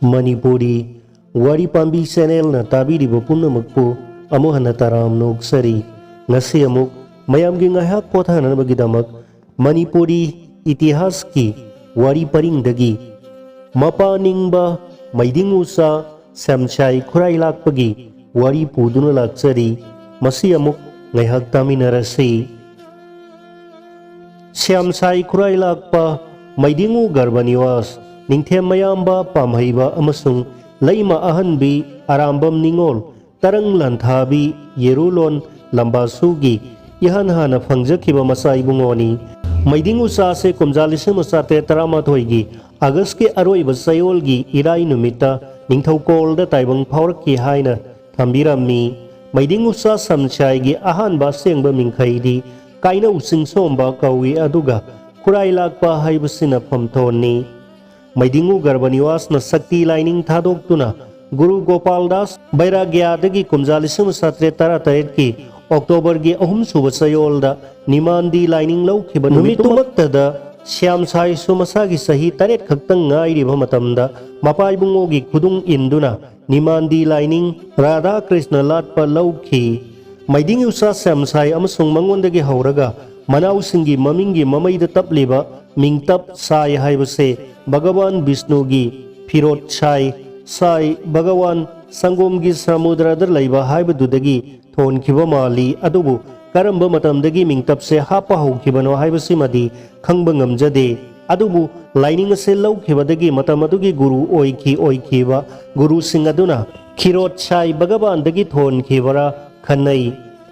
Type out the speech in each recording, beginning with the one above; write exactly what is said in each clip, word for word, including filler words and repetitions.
ꯃꯅꯤꯄꯨꯔꯤ ꯋꯥꯔꯤ ꯄꯥꯝꯕꯤ ꯆꯦꯅꯦꯜꯅ ꯇꯥꯕꯤꯔꯤꯕ ꯄꯨꯝꯅꯃꯛꯄꯨ ꯑꯃꯨꯛ ꯍꯟꯅ ꯇꯔꯥꯝꯅ ꯑꯣꯛꯆꯔꯤ꯫ ꯉꯁꯤ ꯑꯃꯨꯛ ꯃꯌꯥꯝꯒꯤ ꯉꯥꯏꯍꯥꯛ ꯄꯣꯊꯥꯅꯅꯕꯒꯤꯗꯃꯛ ꯃꯅꯤꯄꯨꯔꯤ ꯏꯇꯤꯍꯥꯁꯀꯤ ꯋꯥꯔꯤ ꯄꯔꯤꯡꯗꯒꯤ ꯃꯄꯥ ꯅꯤꯡꯕ ꯃꯩꯗꯤꯡ ꯎꯆꯥ ꯁꯦꯝꯁꯥꯏ ꯈꯨꯔꯥꯏ ꯂꯥꯛꯄꯒꯤ ꯋꯥꯔꯤ ꯄꯨꯗꯨꯅ ꯂꯥꯛꯆꯔꯤ꯫ ꯃꯁꯤ ꯑꯃꯨꯛ ꯉꯥꯏꯍꯥꯛ ꯇꯥꯃꯤꯟꯅꯔꯁꯤ꯫ ꯁꯦꯝꯁꯥꯏ ꯈꯨꯔꯥꯏ ꯂꯥꯛꯄ ꯃꯩꯗꯤꯡꯎ ꯒꯔꯕ ꯅꯤꯋꯥꯁ, ꯅꯤꯡꯊꯦꯝ ꯃꯌꯥꯝꯕ ꯄꯥꯝꯍꯩꯕ ꯑꯃꯁꯨꯡ ꯂꯩꯃ ꯑꯍꯟꯕꯤ ꯑꯔꯥꯝꯕꯝ ꯅꯤꯉꯣꯜ, ꯇꯔꯪ ꯂꯥꯟꯊꯥꯕꯤ ꯌꯦꯔꯨꯂꯣꯟ ꯂꯝꯕꯥꯁꯨꯒꯤ ꯏꯍꯥꯟ ꯍꯥꯟꯅ ꯐꯪꯖꯈꯤꯕ ꯃꯆꯥ ꯏꯕꯨꯡꯉꯣꯅꯤ꯫ ꯃꯩꯗꯤꯡ ꯎꯆꯥꯁꯦ ꯀꯨꯝꯖꯥ ꯂꯤꯁꯤꯡ ꯑꯃ ꯆꯥꯇ꯭ꯔꯦꯠ ꯇꯔꯥꯃꯥꯊꯣꯏꯒꯤ ꯑꯥꯒꯁꯀꯤ ꯑꯔꯣꯏꯕ ꯆꯌꯣꯜꯒꯤ ꯏꯔꯥꯏ ꯅꯨꯃꯤꯠꯇ ꯅꯤꯡꯊꯧꯀꯣꯜꯗ ꯇꯥꯏꯕꯪ ꯐꯥꯎꯔꯛꯈꯤ ꯍꯥꯏꯅ ꯊꯝꯕꯤꯔꯝꯃꯤ꯫ ꯃꯩꯗꯤꯡ ꯎꯆꯥ ꯁꯝꯁꯥꯏꯒꯤ ꯑꯍꯥꯟꯕ ꯑꯁꯦꯡꯕ ꯃꯤꯡꯈꯩꯗꯤ ꯀꯥꯏꯅꯧ ꯆꯤꯡꯁꯣꯝꯕ ꯀꯧꯏ, ꯑꯗꯨꯒ ꯈꯨꯔꯥꯏ ꯂꯥꯛꯄ ꯍꯥꯏꯕꯁꯤꯅ ꯐꯝꯊꯣꯟꯅꯤ꯫ ꯃꯩꯗꯤꯡꯎ ꯒꯔꯕ ꯅꯤꯋꯥꯁꯅ ꯁꯛꯇꯤ ꯂꯥꯏꯅꯤꯡ ꯊꯥꯗꯣꯛꯇꯨꯅ ꯒꯨꯔꯨ ꯒꯣꯄꯥꯜ ꯗꯥꯁ ꯕꯩꯔꯥꯒ꯭ꯌꯥꯗꯒꯤ ꯀꯨꯝꯖꯥ ꯂꯤꯁꯤꯡ ꯑꯃ ꯆꯥꯇ꯭ꯔꯦꯠ ꯇꯔꯥꯇꯔꯦꯠꯀꯤ ꯑꯣꯛꯇꯣꯕꯔꯒꯤ ꯑꯍꯨꯝꯁꯨꯕ ꯆꯌꯣꯜꯗ ꯅꯤꯃꯥꯟꯗꯤ ꯂꯥꯏꯅꯤꯡ ꯂꯧꯈꯤꯕ ꯅꯨꯃꯤꯠꯇꯨꯃꯛꯇꯗ ꯁ꯭ꯌꯥꯝꯁꯥꯏꯁꯨ ꯃꯁꯥꯒꯤ ꯆꯍꯤ ꯇꯔꯦꯠ ꯈꯛꯇꯪ ꯉꯥꯏꯔꯤꯕ ꯃꯇꯝꯗ ꯃꯄꯥ ꯏꯕꯨꯡꯉꯣꯒꯤ ꯈꯨꯗꯨꯡ ꯏꯟꯗꯨꯅ ꯅꯤꯃꯥꯟꯗꯤ ꯂꯥꯏꯅꯤꯡ ꯔꯥꯙꯥ ꯀ꯭ꯔꯤꯁꯅ ꯂꯥꯠꯄ ꯂꯧꯈꯤ꯫ ꯃꯩꯗꯤꯡ ꯎꯆꯥ ꯁ꯭ꯌꯥꯝꯁꯥꯏ ꯑꯃꯁꯨꯡ ꯃꯉꯣꯟꯗꯒꯤ ꯍꯧꯔꯒ ꯃꯅꯥꯎꯁꯤꯡꯒꯤ ꯃꯃꯤꯡꯒꯤ ꯃꯃꯩꯗ ꯇꯞꯂꯤꯕ ꯃꯤꯡꯇꯞ ꯁꯥꯏ ꯍꯥꯏꯕꯁꯦ ꯚꯒꯋꯥꯟ ꯕꯤꯁꯅꯨꯒꯤ ꯐꯤꯔꯣꯠ ꯁꯥꯏ, ꯁꯥꯏ ꯚꯒꯋꯥꯟ ꯁꯪꯒꯣꯝꯒꯤ ꯁꯃꯨꯗ꯭ꯔꯗ ꯂꯩꯕ ꯍꯥꯏꯕꯗꯨꯗꯒꯤ ꯊꯣꯟꯈꯤꯕ ꯃꯥꯜꯂꯤ꯫ ꯑꯗꯨꯕꯨ ꯀꯔꯝꯕ ꯃꯇꯝꯗꯒꯤ ꯃꯤꯡꯇꯞꯁꯦ ꯍꯥꯞꯄ ꯍꯧꯈꯤꯕꯅꯣ ꯍꯥꯏꯕꯁꯤꯃꯗꯤ ꯈꯪꯕ ꯉꯝꯖꯗꯦ꯫ ꯑꯗꯨꯕꯨ ꯂꯥꯏꯅꯤꯡ ꯑꯁꯦ ꯂꯧꯈꯤꯕꯗꯒꯤ ꯃꯇꯝ ꯑꯗꯨꯒꯤ ꯒꯨꯔꯨ ꯑꯣꯏꯈꯤ ꯑꯣꯏꯈꯤꯕ ꯒꯨꯔꯨꯁꯤꯡ ꯑꯗꯨꯅ ꯈꯤꯔꯣꯠ ꯁꯥꯏ ꯚꯒꯋꯥꯟꯗꯒꯤ ꯊꯣꯟꯈꯤꯕꯔꯥ ꯈꯟꯅꯩ꯫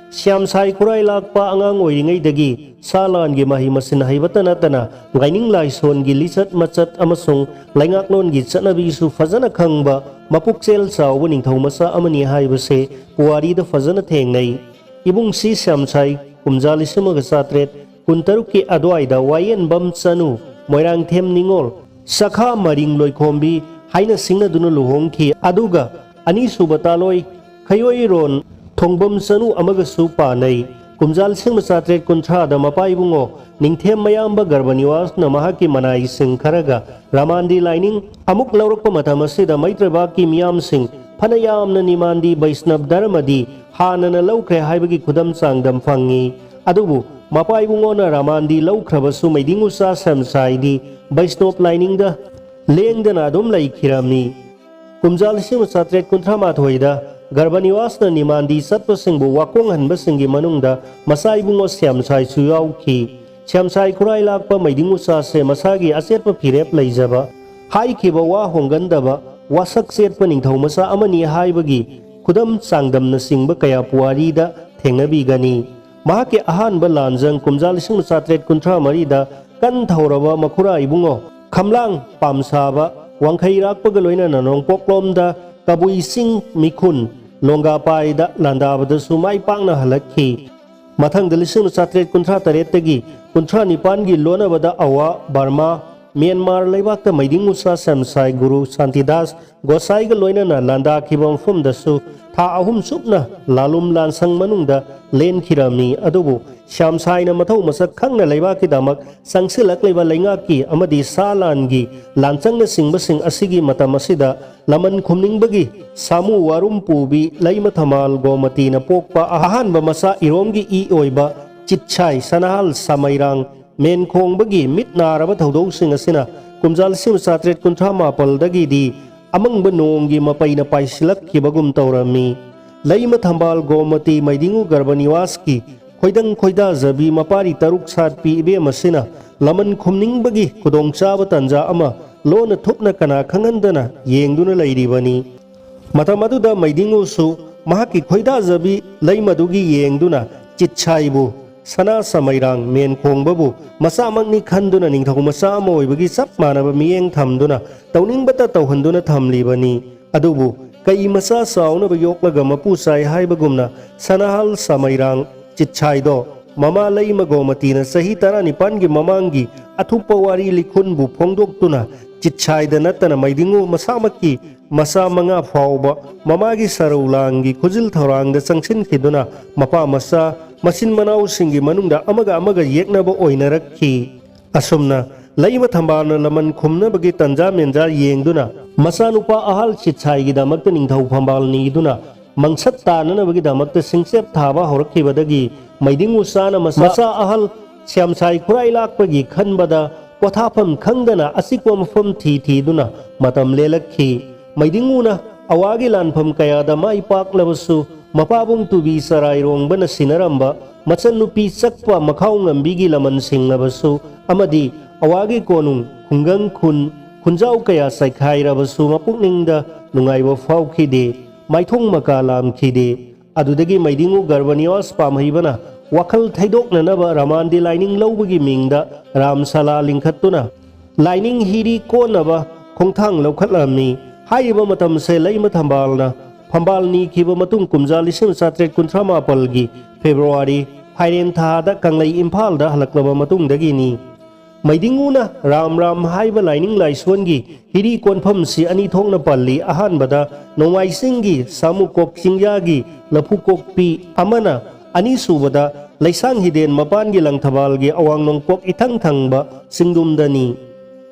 ꯁ꯭ꯌꯥꯝꯁꯥꯏ ꯈꯨꯔꯥꯏ ꯂꯥꯛꯄ ꯑꯉꯥꯡ ꯑꯣꯏꯔꯤꯉꯩꯗꯒꯤ ꯁꯥ ꯂꯥꯟꯒꯤ ꯃꯍꯩ ꯃꯁꯤꯡ ꯍꯩꯕꯇ ꯅꯠꯇꯅ ꯂꯥꯏꯅꯤꯡ ꯂꯥꯏꯁꯣꯟꯒꯤ ꯂꯤꯆꯠ ꯃꯆꯠ ꯑꯃꯁꯨꯡ ꯂꯩꯉꯥꯛꯂꯣꯟꯒꯤ ꯆꯠꯅꯕꯤꯁꯨ ꯐꯖꯅ ꯈꯪꯕ ꯃꯄꯨꯛꯆꯦꯜ ꯆꯥꯎꯕ ꯅꯤꯡꯊꯧ ꯃꯆꯥ ꯑꯃꯅꯤ ꯍꯥꯏꯕꯁꯦ ꯄꯨꯋꯥꯔꯤꯗ ꯐꯖꯅ ꯊꯦꯡꯅꯩ꯫ ꯏꯕꯨꯡ ꯁꯤ ꯁ꯭ꯌꯥꯝꯁꯥꯏ ꯀꯨꯝꯖꯥ ꯂꯤꯁꯤꯡ ꯑꯃꯒ ꯆꯥꯇ꯭ꯔꯦꯠ ꯀꯨꯟꯇꯔꯨꯛꯀꯤ ꯑꯗꯨꯋꯥꯏꯗ ꯋꯥꯌꯦꯟꯕꯝ ꯆꯅꯨ, ꯃꯣꯏꯔꯥꯡꯊꯦꯝ ꯅꯤꯉꯣꯜ, ꯆꯈꯥ ꯃꯔꯤꯡ ꯂꯣꯏꯈꯣꯝꯕꯤ ꯍꯥꯏꯅ ꯁꯤꯡꯅꯗꯨꯅ ꯂꯨꯍꯣꯡꯈꯤ꯫ ꯑꯗꯨꯒ ꯑꯅꯤꯁꯨꯕ ꯇꯥꯂꯣꯏ ꯈꯌꯣꯏꯔꯣꯟ ꯊꯣꯡꯕꯝ ꯆꯅꯨ ꯑꯃꯒꯁꯨ ꯄꯥꯅꯩ꯫ ꯀꯨꯝꯖꯥ ꯂꯤꯁꯤꯡ ꯑꯃ ꯆꯥꯇ꯭ꯔꯦꯠ ꯀꯨꯟꯊ꯭ꯔꯥꯗ ꯃꯄꯥ ꯏꯕꯨꯡꯉꯣ ꯅꯤꯡꯊꯦꯝ ꯃꯌꯥꯝꯕ ꯒꯔꯕꯅꯤꯋꯥꯁꯅ ꯃꯍꯥꯛꯀꯤ ꯃꯅꯥꯏꯁꯤꯡ ꯈꯔꯒ ꯔꯥꯃꯥꯟꯗꯤ ꯂꯥꯏꯅꯤꯡ ꯑꯃꯨꯛ ꯂꯧꯔꯛꯄ ꯃꯇꯝ ꯑꯁꯤꯗ ꯃꯩꯇ꯭ꯔꯩꯕꯥꯛꯀꯤ ꯃꯤꯌꯥꯝꯁꯤꯡ ꯐꯅ ꯌꯥꯝꯅ ꯅꯤꯃꯥꯟꯗꯤ ꯕꯩꯁꯅꯕ ꯙꯔꯃꯗꯤ ꯍꯥꯟꯅꯅ ꯂꯧꯈ꯭ꯔꯦ ꯍꯥꯏꯕꯒꯤ ꯈꯨꯗꯝ ꯆꯥꯡꯗꯝ ꯐꯪꯉꯤ꯫ ꯑꯗꯨꯕꯨ ꯃꯄꯥ ꯏꯕꯨꯡꯉꯣꯅ ꯔꯥꯃꯥꯟꯗꯤ ꯂꯧꯈ꯭ꯔꯕꯁꯨ ꯃꯩꯗꯤꯡ ꯎꯆꯥ ꯁꯦꯝꯁꯥꯏꯗꯤ ꯕꯩꯁꯅꯣꯞ ꯂꯥꯏꯅꯤꯡꯗ ꯂꯦꯡꯗꯅ ꯑꯗꯨꯝ ꯂꯩꯈꯤꯔꯝꯃꯤ꯫ ꯀꯨꯝꯖꯥ ꯂꯤꯁꯤꯡ ꯑꯃ ꯆꯥꯇ꯭ꯔꯦꯠ ꯀꯨꯟꯊ꯭ꯔꯥ ꯃꯥꯊꯣꯏꯗ ꯒꯔꯕꯅꯤꯋꯥꯁꯅ ꯅꯤꯃꯥꯟꯗꯤ ꯆꯠꯄꯁꯤꯡꯕꯨ ꯋꯥꯀꯣꯡꯍꯟꯕꯁꯤꯡꯒꯤ ꯃꯅꯨꯡꯗ ꯃꯆꯥ ꯏꯕꯨꯡꯉꯣ ꯁ꯭ꯌꯥꯝꯁꯥꯏꯁꯨ ꯌꯥꯎꯈꯤ꯫ ꯁ꯭ꯌꯥꯝꯁꯥꯏ ꯈꯨꯔꯥꯏ ꯂꯥꯛꯄ ꯃꯩꯗꯤꯡ ꯎꯆꯥꯁꯦ ꯃꯁꯥꯒꯤ ꯑꯆꯦꯠꯄ ꯐꯤꯔꯦꯞ ꯂꯩꯖꯕ, ꯍꯥꯏꯈꯤꯕ ꯋꯥ ꯍꯣꯡꯒꯟꯗꯕ, ꯋꯥꯁꯛ ꯆꯦꯠꯄ ꯅꯤꯡꯊꯧ ꯃꯆꯥ ꯑꯃꯅꯤ ꯍꯥꯏꯕꯒꯤ ꯈꯨꯗꯝ ꯆꯥꯡꯗꯝꯅꯆꯤꯡꯕ ꯀꯌꯥ ꯄꯨꯋꯥꯔꯤꯗ ꯊꯦꯡꯅꯕꯤꯒꯅꯤ꯫ ꯃꯍꯥꯛꯀꯤ ꯑꯍꯥꯟꯕ ꯂꯥꯟꯖꯪ ꯀꯨꯝꯖꯥ ꯂꯤꯁꯤꯡ ꯑꯃ ꯆꯥꯇ꯭ꯔꯦꯠ ꯀꯨꯟꯊ꯭ꯔꯥ ꯃꯔꯤꯗ ꯀꯟ ꯊꯧꯔꯕ ꯃꯈꯨꯔꯥ ꯏꯕꯨꯡꯉꯣ ꯈꯝꯂꯥꯡ ꯄꯥꯝꯁꯥꯕ ꯋꯥꯡꯈꯩꯔꯥꯛꯄꯒ ꯂꯣꯏꯅꯅ ꯅꯣꯡꯄꯣꯛꯂꯣꯝꯗ ꯀꯕꯨꯏ ꯆꯤꯡ ꯃꯤꯈꯨꯟ ꯂꯣꯡꯒꯥꯄꯥꯏꯗ ꯂꯥꯟꯗꯥꯕꯗꯁꯨ ꯃꯥꯏ ꯄꯥꯛꯅ ꯍꯜꯂꯛꯈꯤ꯫ ꯃꯊꯪꯗ ꯂꯤꯁꯤꯡ ꯑꯃ ꯆꯥꯇ꯭ꯔꯦꯠ ꯀꯨꯟꯊ꯭ꯔꯥ ꯇꯔꯦꯠꯇꯒꯤ ꯀꯨꯟꯊ꯭ꯔꯥ ꯅꯤꯄꯥꯟꯒꯤ ꯂꯣꯟꯅꯕꯗ ꯑꯋꯥ, ꯕꯔꯃꯥ, ꯃ꯭ꯌꯥꯟꯃꯥꯔ ꯂꯩꯕꯥꯛꯇ ꯃꯩꯗꯤꯡ ꯎꯆꯥ ꯁꯦꯝꯁꯥꯏ ꯒꯨꯔꯨ ꯁꯥꯟꯇꯤꯗꯥꯁ ꯒꯣꯁꯥꯏꯒ ꯂꯣꯏꯅꯅ ꯂꯥꯟꯗꯥꯈꯤꯕ ꯃꯐꯝꯗꯁꯨ ꯊꯥ ꯑꯍꯨꯝ ꯆꯨꯞꯅ ꯂꯥꯂꯨꯝ ꯂꯥꯟꯁꯪ ꯃꯅꯨꯡꯗ ꯂꯦꯟꯈꯤꯔꯝꯃꯤ꯫ ꯑꯗꯨꯕꯨ ꯁ꯭ꯌꯥꯝꯁꯥꯏꯅ ꯃꯊꯧ ꯃꯁꯛ ꯈꯪꯅ ꯂꯩꯕꯥꯛꯀꯤꯗꯃꯛ ꯆꯪꯁꯤꯜꯂꯛꯂꯤꯕ ꯂꯩꯉꯥꯛꯀꯤ ꯑꯃꯗꯤ ꯁꯥ ꯂꯥꯟꯒꯤ ꯂꯥꯟꯆꯪꯅꯆꯤꯡꯕꯁꯤꯡ ꯑꯁꯤꯒꯤ ꯃꯇꯝ ꯑꯁꯤꯗ ꯂꯃꯟ ꯈꯨꯝꯅꯤꯡꯕꯒꯤ ꯁꯥꯃꯨ ꯋꯥꯔꯨꯝ ꯄꯨꯕꯤ ꯂꯩꯃ ꯊꯝꯕꯥꯜ ꯒꯣꯃꯇꯤꯅ ꯄꯣꯛꯄ ꯑꯍꯥꯟꯕ ꯃꯆꯥ ꯏꯔꯣꯝꯒꯤ ꯏ ꯑꯣꯏꯕ ꯆꯤꯠꯁꯥꯏ ꯁꯅꯥꯍꯜ ꯁꯥꯃꯩꯔꯥꯡ ꯃꯦꯟꯈꯣꯡꯕꯒꯤ ꯃꯤꯠ ꯅꯥꯔꯕ ꯊꯧꯗꯧꯁꯤꯡ ꯑꯁꯤꯅ ꯀꯨꯝꯖꯥ ꯂꯤꯁꯤꯡ ꯑꯃ ꯆꯥꯇ꯭ꯔꯦꯠ ꯀꯨꯟꯊ꯭ꯔꯥ ꯃꯥꯄꯜꯗꯒꯤꯗꯤ ꯑꯃꯪꯕ ꯅꯣꯡꯒꯤ ꯃꯄꯩꯅ ꯄꯥꯏꯁꯤꯜꯂꯛꯈꯤꯕꯒꯨꯝ ꯇꯧꯔꯝꯃꯤ꯫ ꯂꯩꯃ ꯊꯝꯕꯥꯜ ꯒꯣꯃꯇꯤ ꯃꯩꯗꯤꯡꯉꯨ ꯒꯔꯕꯅꯤꯋꯥꯁꯀꯤ ꯈꯣꯏꯗꯪ ꯈꯣꯏꯗꯥꯖꯕꯤ ꯃꯄꯥꯔꯤ ꯇꯔꯨꯛ ꯁꯥꯠꯄꯤ ꯏꯕꯦꯝ ꯑꯁꯤꯅ ꯂꯃꯟ ꯈꯨꯝꯅꯤꯡꯕꯒꯤ ꯈꯨꯗꯣꯡꯆꯥꯕ ꯇꯟꯖꯥ ꯑꯃ ꯂꯣꯟꯅ ꯊꯨꯞꯅ ꯀꯅꯥ ꯈꯪꯍꯟꯗꯅ ꯌꯦꯡꯗꯨꯅ ꯂꯩꯔꯤꯕꯅꯤ꯫ ꯃꯇꯝ ꯑꯗꯨꯗ ꯃꯩꯗꯤꯡꯉꯨꯁꯨ ꯃꯍꯥꯛꯀꯤ ꯈꯣꯏꯗꯥꯖꯕꯤ ꯂꯩꯃꯗꯨꯒꯤ ꯌꯦꯡꯗꯨꯅ ꯆꯤꯠꯁꯥꯏꯕꯨ, ꯁꯅꯥ ꯁꯃꯩꯔꯥꯡ ꯃꯦꯟꯈꯣꯡꯕꯕꯨ ꯃꯆꯥꯃꯛꯅꯤ ꯈꯟꯗꯨꯅ ꯅꯤꯡꯊꯧ ꯃꯆꯥ ꯑꯃ ꯑꯣꯏꯕꯒꯤ ꯆꯞ ꯃꯥꯟꯅꯕ ꯃꯤꯠꯌꯦꯡ ꯊꯝꯗꯨꯅ ꯇꯧꯅꯤꯡꯕꯇ ꯇꯧꯍꯟꯗꯨꯅ ꯊꯝꯂꯤꯕꯅꯤ꯫ ꯑꯗꯨꯕꯨ ꯀꯩ ꯃꯆꯥ ꯆꯥꯎꯅꯕ ꯌꯣꯛꯂꯒ ꯃꯄꯨ ꯆꯥꯏ ꯍꯥꯏꯕꯒꯨꯝꯅ ꯁꯅꯥꯍꯜ ꯁꯃꯩꯔꯥꯡ ꯆꯤꯠꯁꯥꯏꯗꯣ ꯃꯃꯥ ꯂꯩꯃ ꯒꯣꯃꯇꯤꯅ ꯆꯍꯤ ꯇꯔꯥꯅꯤꯄꯥꯟꯒꯤ ꯃꯃꯥꯡꯒꯤ ꯑꯊꯨꯞꯄ ꯋꯥꯔꯤ ꯂꯤꯈꯨꯟꯕꯨ ꯐꯣꯡꯗꯣꯛꯇꯨꯅ ꯆꯤꯠꯁꯥꯏꯗ ꯅꯠꯇꯅ ꯃꯩꯗꯤꯡꯉꯨ ꯃꯁꯥꯃꯛꯀꯤ ꯃꯆꯥ ꯃꯉꯥ ꯐꯥꯎꯕ ꯃꯃꯥꯒꯤ ꯁꯔꯧ ꯂꯥꯡꯒꯤ ꯈꯨꯖꯤꯜ ꯊꯧꯔꯥꯡꯗ ꯆꯪꯁꯤꯟꯈꯤꯗꯨꯅ ꯃꯄꯥ ꯃꯆꯥ ꯃꯆꯤꯟ ꯃꯅꯥꯎꯁꯤꯡꯒꯤ ꯃꯅꯨꯡꯗ ꯑꯃꯒ ꯑꯃꯒ ꯌꯦꯛꯅꯕ ꯑꯣꯏꯅꯔꯛꯈꯤ꯫ ꯑꯁꯨꯝꯅ ꯂꯩꯃ ꯊꯝꯕꯥꯜꯅ ꯂꯃꯟ ꯈꯨꯝꯅꯕꯒꯤ ꯇꯟꯖꯥ ꯃꯦꯟꯖꯥ ꯌꯦꯡꯗꯨꯅ ꯃꯆꯥꯅꯨꯄꯥ ꯑꯍꯜ ꯁꯤꯠꯁꯥꯏꯒꯤꯗꯃꯛꯇ ꯅꯤꯡꯊꯧ ꯐꯝꯕꯥꯜ ꯅꯤꯗꯨꯅ ꯃꯪꯁꯠ ꯇꯥꯅꯅꯕꯒꯤꯗꯃꯛꯇ ꯁꯤꯡꯆꯦꯞ ꯊꯥꯕ ꯍꯧꯔꯛꯈꯤꯕꯗꯒꯤ ꯃꯩꯗꯤꯡꯉꯨ ꯆꯥꯅ ꯃꯆꯥ ꯑꯍꯜ ꯁ꯭ꯌꯥꯝꯁꯥꯏ ꯈꯨꯔꯥꯏ ꯂꯥꯛꯄꯒꯤ ꯈꯟꯕꯗ ꯄꯣꯊꯥꯐꯝ ꯈꯪꯗꯅ ꯑꯆꯤꯛꯄ ꯃꯐꯝ ꯊꯤ ꯊꯤꯗꯨꯅ ꯃꯇꯝ ꯂꯦꯜꯂꯛꯈꯤ꯫ ꯃꯩꯗꯤꯡꯉꯨꯅ ꯑꯋꯥꯒꯤ ꯂꯥꯟꯐꯝ ꯀꯌꯥꯗ ꯃꯥꯏ ꯄꯥꯛꯂꯕꯁꯨ ꯃꯄꯥꯕꯨꯡ ꯇꯨꯕꯤ ꯆꯔꯥꯏꯔꯣꯡꯕꯅ ꯁꯤꯟꯅꯔꯝꯕ ꯃꯆꯟꯅꯨꯄꯤ ꯆꯛꯄ ꯃꯈꯥꯎ ꯉꯝꯕꯤꯒꯤ ꯂꯃꯟ ꯁꯤꯡꯂꯕꯁꯨ ꯑꯃꯗꯤ ꯑꯋꯥꯒꯤ ꯀꯣꯅꯨꯡ ꯈꯨꯡꯒꯪ ꯈꯨꯟ ꯈꯨꯟꯖꯥꯎ ꯀꯌꯥ ꯆꯥꯏꯈꯥꯏꯔꯕꯁꯨ ꯃꯄꯨꯛꯅꯤꯡꯗ ꯅꯨꯡꯉꯥꯏꯕ ꯐꯥꯎꯈꯤꯗꯦ꯫ ꯃꯥꯏꯊꯣꯡ ꯃꯀꯥ ꯂꯥꯝꯈꯤꯗꯦ꯫ ꯑꯗꯨꯗꯒꯤ ꯃꯩꯗꯤꯡꯉꯨ ꯒꯔꯚꯅꯤꯌꯥꯁ ꯄꯥꯝꯍꯩꯕꯅ ꯋꯥꯈꯜ ꯊꯩꯗꯣꯛꯅꯅꯕ ꯔꯥꯃꯥꯟꯗꯤ ꯂꯥꯏꯅꯤꯡ ꯂꯧꯕꯒꯤ ꯃꯤꯡꯗ ꯔꯥꯝꯁꯥꯂꯥ ꯂꯤꯡꯈꯠꯇꯨꯅ ꯂꯥꯏꯅꯤꯡ ꯍꯤꯔꯤ ꯀꯣꯟꯅꯕ ꯈꯣꯡꯊꯥꯡ ꯂꯧꯈꯠꯂꯝꯃꯤ꯫ ꯍꯥꯏꯔꯤꯕ ꯃꯇꯝꯁꯦ ꯂꯩꯃ ꯊꯝꯕꯥꯜꯅ ꯐꯝꯕꯥꯜ ꯅꯤꯈꯤꯕ ꯃꯇꯨꯡ ꯀꯨꯝꯖꯥ ꯂꯤꯁꯤꯡ ꯆꯥꯇ꯭ꯔꯦꯠ ꯀꯨꯟꯊ꯭ꯔꯥ ꯃꯥꯄꯜꯒꯤ ꯐꯦꯕ꯭ꯔꯨꯋꯥꯔꯤ ꯐꯥꯏꯔꯦꯟ ꯊꯥꯗ ꯀꯪꯂꯩ ꯏꯝꯐꯥꯜꯗ ꯍꯜꯂꯛꯂꯕ ꯃꯇꯨꯡꯗꯒꯤꯅꯤ꯫ ꯃꯩꯗꯤꯡꯉꯨꯅ ꯔꯥꯝ ꯔꯥꯝ ꯍꯥꯏꯕ ꯂꯥꯏꯅꯤꯡ ꯂꯥꯏꯁꯣꯟꯒꯤ ꯍꯤꯔꯤ ꯀꯣꯟꯐꯝꯁꯤ ꯑꯅꯤ ꯊꯣꯛꯅ ꯄꯜꯂꯤ꯫ ꯑꯍꯥꯟꯕꯗ ꯅꯣꯡꯃꯥꯏ ꯆꯤꯡꯒꯤ ꯁꯥꯃꯨꯀꯣꯛ ꯆꯤꯡꯌꯥꯒꯤ ꯂꯐꯨꯀꯣꯛꯄꯤ ꯑꯃꯅ, ꯑꯅꯤꯁꯨꯕꯗ ꯂꯩꯁꯥꯡ ꯍꯤꯗꯦꯟ ꯃꯄꯥꯟꯒꯤ ꯂꯪꯊꯕꯥꯜꯒꯤ ꯑꯋꯥꯡ ꯅꯣꯡꯄꯣꯛ ꯏꯊꯪ ꯊꯪꯕ ꯆꯤꯡꯗꯨꯝꯗꯅꯤ꯫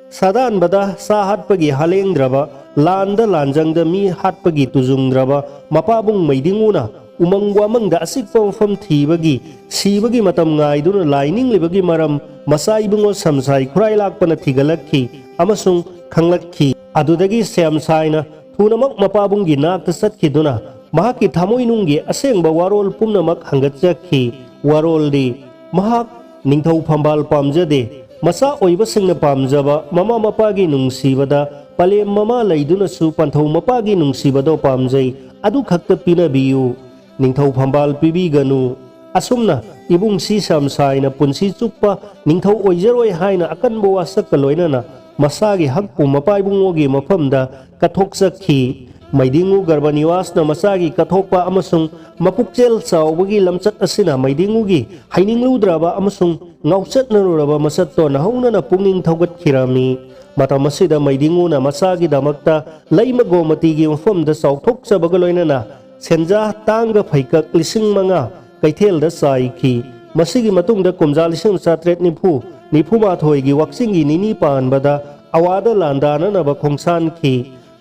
ꯁꯥꯗꯥꯟꯕꯗ ꯁꯥ ꯍꯥꯠꯄꯒꯤ ꯍꯥꯂꯦꯡꯗ꯭ꯔꯕ, ꯂꯥꯟꯗ ꯂꯥꯟꯖꯪꯗ ꯃꯤ ꯍꯥꯠꯄꯒꯤ ꯇꯨꯖꯨꯡꯗ꯭ꯔꯕ ꯃꯄꯥꯕꯨꯡ ꯃꯩꯗꯤꯡꯉꯨꯅ ꯎꯃꯪ ꯋꯥꯃꯪꯗ ꯑꯆꯤꯛꯄ ꯃꯐꯝ ꯊꯤꯕꯒꯤ, ꯁꯤꯕꯒꯤ ꯃꯇꯝ ꯉꯥꯏꯗꯨꯅ ꯂꯥꯏ ꯅꯤꯡꯂꯤꯕꯒꯤ ꯃꯔꯝ ꯃꯆꯥ ꯏꯕꯨꯡꯉꯣ ꯁꯝꯁꯥꯏ ꯈꯨꯔꯥꯏ ꯂꯥꯛꯄꯅ ꯊꯤꯒꯠꯂꯛꯈꯤ ꯑꯃꯁꯨꯡ ꯈꯪꯂꯛꯈꯤ꯫ ꯑꯗꯨꯗꯒꯤ ꯁ꯭ꯌꯥꯝꯁꯥꯏꯅ ꯊꯨꯅꯃꯛ ꯃꯄꯥꯕꯨꯡꯒꯤ ꯅꯥꯛꯇ ꯆꯠꯈꯤꯗꯨꯅ ꯃꯍꯥꯛꯀꯤ ꯊꯃꯣꯏꯅꯨꯡꯒꯤ ꯑꯁꯦꯡꯕ ꯋꯥꯔꯣꯜ ꯄꯨꯝꯅꯃꯛ ꯍꯪꯒꯠꯆꯈꯤ꯫ ꯋꯥꯔꯣꯜꯗꯤ, ꯃꯍꯥꯛ ꯅꯤꯡꯊꯧ ꯐꯝꯕꯥꯜ ꯄꯥꯝꯖꯗꯦ, ꯃꯆꯥ ꯑꯣꯏꯕꯁꯤꯡꯅ ꯄꯥꯝꯖꯕ ꯃꯃꯥ ꯃꯄꯥꯒꯤ ꯅꯨꯡꯁꯤꯕꯗ ꯄꯂꯦꯝ ꯃꯃꯥ ꯂꯩꯗꯨꯅꯁꯨ ꯄꯟꯊꯧ ꯃꯄꯥꯒꯤ ꯅꯨꯡꯁꯤꯕꯗꯣ ꯄꯥꯝꯖꯩ, ꯑꯗꯨ ꯈꯛꯇ ꯄꯤꯅꯕꯤꯌꯨ꯫ ꯅꯤꯡꯊꯧ ꯐꯝꯕꯥꯜ ꯄꯤꯕꯤꯒꯅꯨ꯫ ꯑꯁꯨꯝꯅ ꯏꯕꯨꯡ ꯁꯤ ꯁꯝꯁꯥꯏꯅ ꯄꯨꯟꯁꯤ ꯆꯨꯞꯄ ꯅꯤꯡꯊꯧ ꯑꯣꯏꯖꯔꯣꯏ ꯍꯥꯏꯅ ꯑꯀꯟꯕ ꯋꯥꯁꯛꯀ ꯂꯣꯏꯅꯅ ꯃꯁꯥꯒꯤ ꯍꯛꯄꯨ ꯃꯄꯥ ꯏꯕꯨꯡꯉꯣꯒꯤ ꯃꯐꯝꯗ ꯀꯠꯊꯣꯛꯆꯈꯤ꯫ ꯃꯩꯗꯤꯡꯉꯨ ꯒꯔꯚꯅꯤꯋꯥꯁꯅ ꯃꯆꯥꯒꯤ ꯀꯠꯊꯣꯛꯄ ꯑꯃꯁꯨꯡ ꯃꯄꯨꯛꯆꯦꯜ ꯆꯥꯎꯕꯒꯤ ꯂꯝꯆꯠ ꯑꯁꯤꯅ ꯃꯩꯗꯤꯡꯉꯨꯒꯤ ꯍꯩꯅꯤꯡꯂꯨꯗ꯭ꯔꯕ ꯑꯃꯁꯨꯡ ꯉꯥꯎꯆꯠꯅꯔꯨꯔꯕ ꯃꯆꯠꯇꯣ ꯅꯧꯍꯧꯅꯅ ꯄꯨꯛꯅꯤꯡ ꯊꯧꯒꯠꯈꯤꯔꯝꯃꯤ꯫ ꯃꯇꯝ ꯑꯁꯤꯗ ꯃꯩꯗꯤꯡꯉꯨꯅ ꯃꯆꯥꯒꯤꯗꯃꯛꯇ ꯂꯩꯃ ꯒꯣꯃꯇꯤꯒꯤ ꯃꯐꯝꯗ ꯆꯥꯎꯊꯣꯛꯆꯕꯒ ꯂꯣꯏꯅꯅ ꯁꯦꯟꯖꯥ ꯇꯥꯡꯒ ꯐꯩꯀꯛ ꯂꯤꯁꯤꯡ ꯃꯉꯥ ꯀꯩꯊꯦꯜꯗ ꯆꯥꯏꯈꯤ꯫ ꯃꯁꯤꯒꯤ ꯃꯇꯨꯡꯗ ꯀꯨꯝꯖꯥ ꯂꯤꯁꯤꯡ ꯆꯥꯇ꯭ꯔꯦꯠ ꯅꯤꯐꯨ ꯅꯤꯐꯨ ꯃꯥꯊꯣꯏꯒꯤ ꯋꯥꯛꯆꯤꯡꯒꯤ ꯅꯤꯅꯤ ꯄꯥꯟꯕꯗ ꯑꯋꯥꯗ ꯂꯥꯟꯗꯥꯅꯅꯕ ꯈꯣꯡꯁꯥꯟꯈꯤ꯫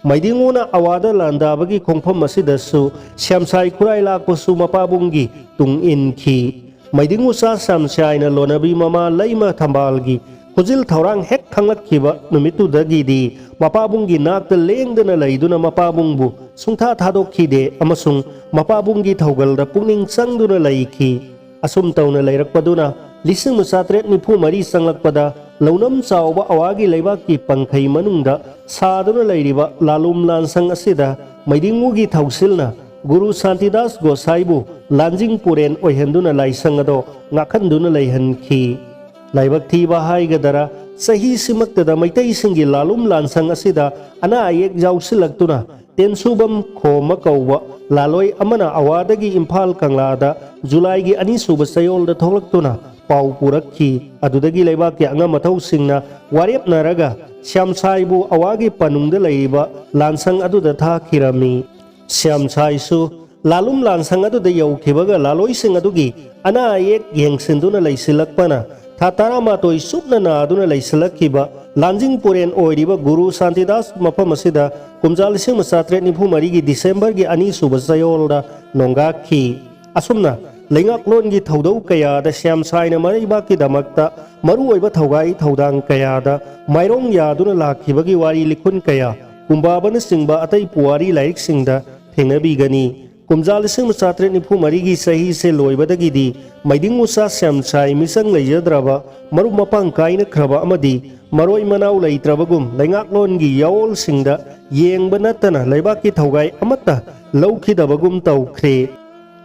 ꯃꯩꯗꯤꯡꯉꯨꯅ ꯑꯋꯥꯗ ꯂꯥꯟꯗꯥꯕꯒꯤ ꯈꯣꯡꯐꯝ ꯑꯁꯤꯗꯁꯨ ꯁ꯭ꯌꯥꯝꯁꯥꯏ ꯈꯨꯔꯥꯏ ꯂꯥꯛꯄꯁꯨ ꯃꯄꯥꯕꯨꯡꯒꯤ ꯇꯨꯡ ꯏꯟꯈꯤ꯫ ꯃꯩꯗꯤꯡꯉꯨ ꯆꯥ ꯁ꯭ꯌꯥꯝꯁꯥꯏꯅ ꯂꯣꯟꯅꯕꯤ ꯃꯃꯥ ꯂꯩꯃ ꯊꯝꯕꯥꯜꯒꯤ ꯈꯨꯖꯤꯜ ꯊꯧꯔꯥꯡ ꯍꯦꯛ ꯈꯪꯂꯛꯈꯤꯕ ꯅꯨꯃꯤꯠꯇꯨꯗꯒꯤꯗꯤ ꯃꯄꯥꯕꯨꯡꯒꯤ ꯅꯥꯛꯇ ꯂꯦꯡꯗꯅ ꯂꯩꯗꯨꯅ ꯃꯄꯥꯕꯨꯡꯕꯨ ꯁꯨꯡꯊꯥ ꯊꯥꯗꯣꯛꯈꯤꯗꯦ ꯑꯃꯁꯨꯡ ꯃꯄꯥꯕꯨꯡꯒꯤ ꯊꯧꯒꯜꯗ ꯄꯨꯛꯅꯤꯡ ꯆꯪꯗꯨꯅ ꯂꯩꯈꯤ꯫ ꯑꯁꯨꯝ ꯇꯧꯅ ꯂꯩꯔꯛꯄꯗꯨꯅ ꯂꯤꯁꯤꯡ ꯑꯃ ꯆꯥꯇ꯭ꯔꯦꯠ ꯅꯤꯐꯨ ꯃꯔꯤ ꯆꯪꯂꯛꯄꯗ ꯂꯧꯅꯝ ꯆꯥꯎꯕ ꯑꯋꯥꯒꯤ ꯂꯩꯕꯥꯛꯀꯤ ꯄꯪꯈꯩ ꯃꯅꯨꯡꯗ ꯁꯥꯗꯨꯅ ꯂꯩꯔꯤꯕ ꯂꯥꯂꯨꯝ ꯂꯥꯟꯁꯪ ꯑꯁꯤꯗ ꯃꯩꯗꯤꯡꯉꯨꯒꯤ ꯊꯧꯁꯤꯜꯅ ꯒꯨꯔꯨ ꯁꯥꯟꯇꯤꯗꯥꯁ ꯒꯣꯁꯥꯏꯕꯨ ꯂꯥꯟꯖꯤꯡ ꯄꯨꯔꯦꯟ ꯑꯣꯏꯍꯟꯗꯨꯅ ꯂꯥꯏꯁꯪ ꯑꯗꯣ ꯉꯥꯛꯍꯟꯗꯨꯅ ꯂꯩꯍꯟꯈꯤ꯫ ꯂꯥꯏꯕꯛ ꯊꯤꯕ ꯍꯥꯏꯒꯗꯔꯥ, ꯆꯍꯤꯁꯤꯃꯛꯇꯗ ꯃꯩꯇꯩꯁꯤꯡꯒꯤ ꯂꯥꯂꯨꯝ ꯂꯥꯟꯁꯪ ꯑꯁꯤꯗ ꯑꯅꯥ ꯑꯌꯦꯛ ꯌꯥꯎꯁꯤꯜꯂꯛꯇꯨꯅ ꯇꯦꯟꯁꯨꯕꯝ ꯈꯣꯝꯃ ꯀꯧꯕ ꯂꯥꯂꯣꯏ ꯑꯃꯅ ꯑꯋꯥꯗꯒꯤ ꯏꯝꯐꯥꯜ ꯀꯪꯂꯥꯗ ꯖꯨꯂꯥꯏꯒꯤ ꯑꯅꯤꯁꯨꯕ ꯆꯌꯣꯜꯗ ꯊꯣꯛꯂꯛꯇꯨꯅ ꯄꯥꯎ ꯄꯨꯔꯛꯈꯤ꯫ ꯑꯗꯨꯗꯒꯤ ꯂꯩꯕꯥꯛꯀꯤ ꯑꯉꯝ ꯑꯊꯧꯁꯤꯡꯅ ꯋꯥꯔꯦꯞꯅꯔꯒ ꯁ꯭ꯌꯥꯝꯁꯥꯏꯕꯨ ꯑꯋꯥꯒꯤ ꯄꯅꯨꯡꯗ ꯂꯩꯔꯤꯕ ꯂꯥꯟꯁꯪ ꯑꯗꯨꯗ ꯊꯥꯈꯤꯔꯝꯃꯤ꯫ ꯁ꯭ꯌꯥꯝꯁꯥꯏꯁꯨ ꯂꯥꯂꯨꯝ ꯂꯥꯟꯁꯪ ꯑꯗꯨꯗ ꯌꯧꯈꯤꯕꯒ ꯂꯥꯂꯣꯏꯁꯤꯡ ꯑꯗꯨꯒꯤ ꯑꯅꯥ ꯑꯌꯦꯛ ꯌꯦꯡꯁꯤꯟꯗꯨꯅ ꯂꯩꯁꯤꯜꯂꯛꯄꯅ ꯊꯥ ꯇꯔꯥꯃꯥꯊꯣꯏ ꯁꯨꯞꯅ ꯅꯥꯗꯨꯅ ꯂꯩꯁꯤꯜꯂꯛꯈꯤꯕ ꯂꯥꯟꯖꯤꯡ ꯄꯨꯔꯦꯟ ꯑꯣꯏꯔꯤꯕ ꯒꯨꯔꯨ ꯁꯥꯟꯇꯤꯗꯥꯁ ꯃꯐꯝ ꯑꯁꯤꯗ ꯀꯨꯝꯖꯥ ꯂꯤꯁꯤꯡ ꯑꯃ ꯆꯥꯇ꯭ꯔꯦꯠ ꯅꯤꯐꯨ ꯃꯔꯤꯒꯤ ꯗꯤꯁꯦꯝꯕꯔꯒꯤ ꯑꯅꯤꯁꯨꯕ ꯆꯌꯣꯜꯗ ꯅꯣꯡꯒꯥꯛꯈꯤ꯫ ꯑꯁꯨꯝꯅ ꯂꯩꯉꯥꯛꯂꯣꯟꯒꯤ ꯊꯧꯗꯧ ꯀꯌꯥꯗ ꯁ꯭ꯌꯥꯝꯁꯥꯏꯅ ꯃꯔꯩꯕꯥꯛꯀꯤꯗꯃꯛꯇ ꯃꯔꯨꯑꯣꯏꯕ ꯊꯧꯒꯥꯏ ꯊꯧꯗꯥꯡ ꯀꯌꯥꯗ ꯃꯥꯏꯔꯣꯡ ꯌꯥꯗꯨꯅ ꯂꯥꯛꯈꯤꯕꯒꯤ ꯋꯥꯔꯤ ꯂꯤꯈꯨꯟ ꯀꯌꯥ ꯀꯨꯝꯕꯥꯕꯅꯆꯤꯡꯕ ꯑꯇꯩ ꯄꯨꯋꯥꯔꯤ ꯂꯥꯏꯔꯤꯛꯁꯤꯡꯗ ꯊꯦꯡꯅꯕꯤꯒꯅꯤ꯫ ꯀꯨꯝꯖꯥ ꯂꯤꯁꯤꯡ ꯑꯃ ꯆꯥꯇ꯭ꯔꯦꯠ ꯅꯤꯐꯨ ꯃꯔꯤꯒꯤ ꯆꯍꯤꯁꯦ ꯂꯣꯏꯕꯗꯒꯤꯗꯤ ꯃꯩꯗꯤꯡ ꯎꯆꯥ ꯁ꯭ꯌꯥꯝꯁꯥꯏ ꯃꯤꯆꯪ ꯂꯩꯖꯗ꯭ꯔꯕ, ꯃꯔꯨꯞ ꯃꯄꯥꯡ ꯀꯥꯏꯅꯈ꯭ꯔꯕ ꯑꯃꯗꯤ ꯃꯔꯣꯏ ꯃꯅꯥꯎ ꯂꯩꯇ꯭ꯔꯕꯒꯨꯝ ꯂꯩꯉꯥꯛꯂꯣꯟꯒꯤ ꯌꯥꯑꯣꯜꯁꯤꯡꯗ ꯌꯦꯡꯕ ꯅꯠꯇꯅ ꯂꯩꯕꯥꯛꯀꯤ ꯊꯧꯒꯥꯏ ꯑꯃꯠꯇ ꯂꯧꯈꯤꯗꯕꯒꯨꯝ ꯇꯧꯈ꯭ꯔꯦ꯫